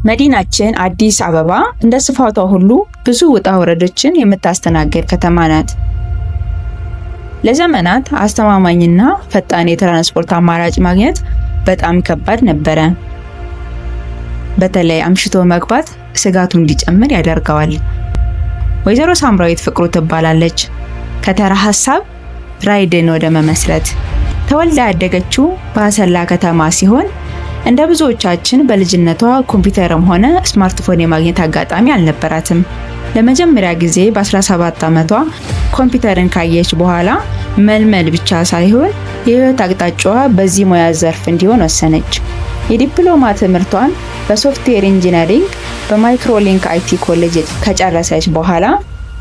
መዲናችን አዲስ አበባ እንደ ስፋቷ ሁሉ ብዙ ውጣ ውረዶችን የምታስተናግድ ከተማ ናት። ለዘመናት አስተማማኝና ፈጣን የትራንስፖርት አማራጭ ማግኘት በጣም ከባድ ነበረ። በተለይ አምሽቶ መግባት ስጋቱ እንዲጨምር ያደርገዋል። ወይዘሮ ሳምራዊት ፍቅሩ ትባላለች። ከተራ ሀሳብ ራይድን ወደ መመስረት። ተወልዳ ያደገችው በአሰላ ከተማ ሲሆን እንደ ብዙዎቻችን በልጅነቷ ኮምፒውተርም ሆነ ስማርትፎን የማግኘት አጋጣሚ አልነበራትም። ለመጀመሪያ ጊዜ በ17 ዓመቷ ኮምፒውተርን ካየች በኋላ መልመድ ብቻ ሳይሆን የህይወት አቅጣጫዋ በዚህ ሙያ ዘርፍ እንዲሆን ወሰነች። የዲፕሎማ ትምህርቷን በ software engineering በማይክሮሊንክ IT ኮሌጅ ከጨረሰች በኋላ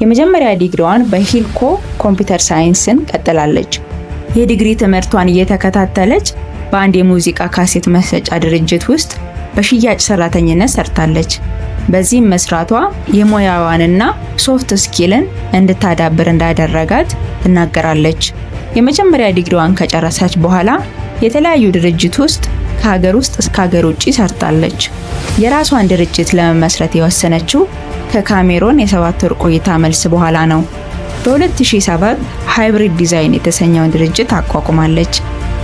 የመጀመሪያ ዲግሪዋን በሂልኮ computer science ን ቀጥላለች። የዲግሪ ትምህርቷን እየተከታተለች በአንድ የሙዚቃ ካሴት መሸጫ ድርጅት ውስጥ በሽያጭ ሰራተኝነት ሰርታለች። በዚህም መስራቷ የሙያዋንና soft skill ን እንድታዳብር እንዳደረጋት ትናገራለች። የመጀመሪያ ዲግሪዋን ከጨረሰች በኋላ የተለያዩ ድርጅት ውስጥ ከሀገር ውስጥ እስከ ሀገር ውጭ ሰርታለች። የራሷን ድርጅት ለመመስረት የወሰነችው ከካሜሮን የ7 ወር ቆይታ መልስ በኋላ ነው። በ2007 Hybrid Design የተሰኘውን ድርጅት አቋቁማለች።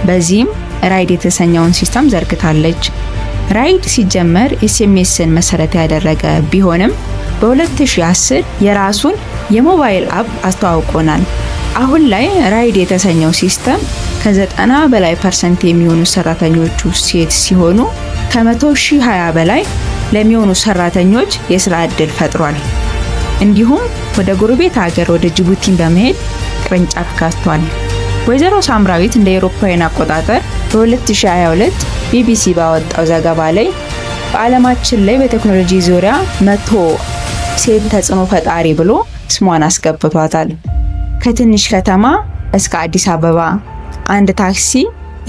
በዚህም ራይድ የተሰኘውን system ዘርግታለች። ራይድ ሲጀመር SMS ን መሰረት ያደረገ ቢሆንም በ2010 የራሱን የ mobile app አስተዋውቆናል። አሁን ላይ ራይድ የተሰኘው system ከ90 በላይ percent የሚሆኑ ሰራተኞቹ ሴት ሲሆኑ ከ100,020 በላይ ለሚሆኑ ሰራተኞች የስራ ዕድል ፈጥሯል። እንዲሁም ወደ ጎረቤት ሀገር ወደ ጅቡቲን በመሄድ ቅርንጫፍ ከፍቷል። ወይዘሮ ሳምራዊት እንደ አውሮፓውያን አቆጣጠር በ2022 ቢቢሲ ባወጣው ዘገባ ላይ በዓለማችን ላይ በቴክኖሎጂ ዙሪያ 100 ሴት ተጽዕኖ ፈጣሪ ብሎ ስሟን አስገብቷታል። ከትንሽ ከተማ እስከ አዲስ አበባ፣ አንድ ታክሲ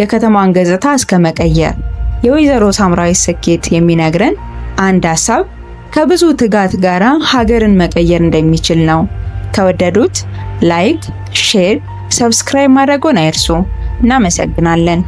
የከተማዋን ገጽታ እስከ መቀየር፣ የወይዘሮ ሳምራዊት ስኬት የሚነግረን አንድ ሀሳብ ከብዙ ትጋት ጋር ሀገርን መቀየር እንደሚችል ነው። ከወደዱት like፣ share፣ subscribe ማድረግዎን አይርሱ። እናመሰግናለን።